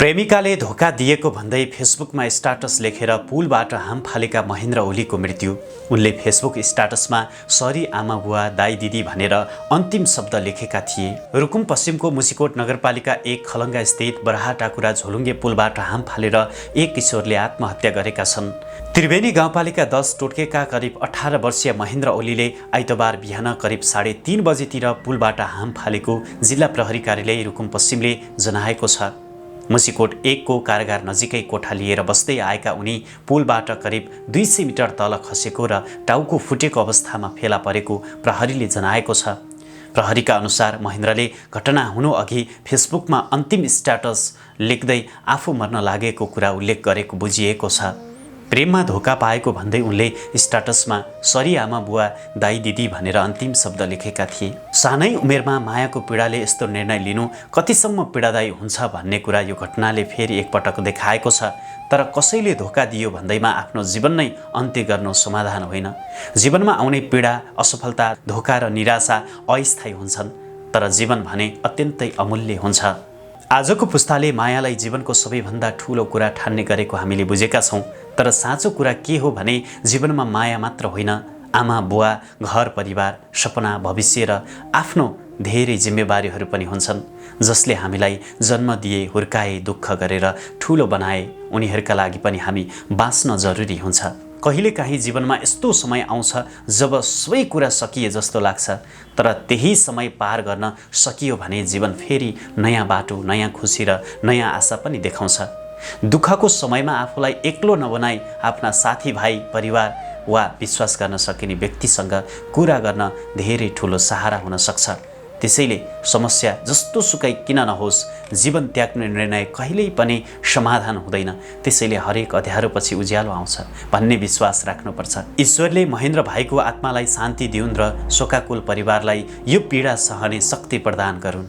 प्रेमिकाले धोका दिएको भन्दै फेसबुकमा स्टाटस लेखेर पुलबाट हाम फालेका महेन्द्र ओलीको मृत्यु। उनले फेसबुक स्टाटसमा सरी आमा बुवा दाई दिदी भनेर अन्तिम शब्द लेखेका थिए। रुकुम पश्चिमको मुसिकोट नगरपालिका 1 खलङ्गा स्थित बराहाटाकुरा झोलुङ्गे पुलबाट हाम फालेर एक किशोरले आत्महत्या गरेका छन्। त्रिवेणी गाउँपालिका 10 टोटकेका करिब 18 वर्षीय महेन्द्र ओलीले आइतबार बिहान करिब 3:30 बजेतिर पुलबाट हाम फालेको जिल्ला प्रहरी कार्यालय रुकुम पश्चिमले जनाएको छ। मुसिकोट 1 को कारागार नजिकै कोठा लिएर बस्दै आएका उनी पुलबाट करिब 200 मिटर तल खसेको र टाउको फुटेको अवस्थामा फेला परेको प्रहरीले जनाएको छ। प्रहरीका अनुसार महेन्द्रले घटना हुनु अघि फेसबुकमा अन्तिम स्ट्याटस लेख्दै आफू मर्न लागेको कुरा उल्लेख गरेको बुझिएको छ। प्रेममा धोका पाएको भन्दै उनले स्ट्याटसमा सरी आमा बुवा दाई दिदी भनेर अन्तिम शब्द लेखेका थिए। सानै उमेरमा मायाको पीडाले यस्तो निर्णय लिनु कतिसम्म पीडादायी हुन्छ भन्ने कुरा यो घटनाले फेरि एकपटक देखाएको छ। तर कसैले धोका दियो भन्दैमा आफ्नो जीवन नै अन्त्य गर्नु समाधान होइन। जीवनमा आउने पीडा, असफलता, धोका र निराशा अस्थायी हुन्छन्, तर जीवन भने अत्यन्तै अमूल्य हुन्छ। आजको पुस्ताले मायालाई जीवनको सबैभन्दा ठूलो कुरा ठान्ने गरेको हामीले बुझेका छौँ। तर साँचो कुरा के हो भने जीवनमा माया मात्र होइन, आमा बुवा, घर परिवार, सपना, भविष्य र आफ्नो धेरै जिम्मेवारीहरू पनि हुन्छन्, जसले हामीलाई जन्म दिए, हुर्काए, दुःख गरेर ठूलो बनाए। उनीहरूका लागि पनि हामी बाँच्न जरुरी हुन्छ। कहिलेकाहीँ जीवनमा यस्तो समय आउँछ जब सबै कुरा सकिए जस्तो लाग्छ, तर त्यही समय पार गर्न सकियो भने जीवन फेरि नयाँ बाटो, नयाँ खुसी र नयाँ आशा पनि देखाउँछ। दुःखको समयमा आफूलाई एक्लो नबनाई आफ्ना साथीभाइ, परिवार वा विश्वास गर्न सकिने व्यक्तिसँग कुरा गर्न धेरै ठुलो सहारा हुन सक्छ। त्यसैले समस्या जस्तो सुकै किन नहोस्, जीवन त्याग्ने निर्णय कहिल्यै पनि समाधान हुँदैन। त्यसैले हरेक अँध्यारोपछि उज्यालो आउँछ भन्ने विश्वास राख्नुपर्छ। ईश्वरले महेन्द्र भाइको आत्मालाई शान्ति दिउन् र शोकाकुल परिवारलाई यो पीडा सहने शक्ति प्रदान गरून्।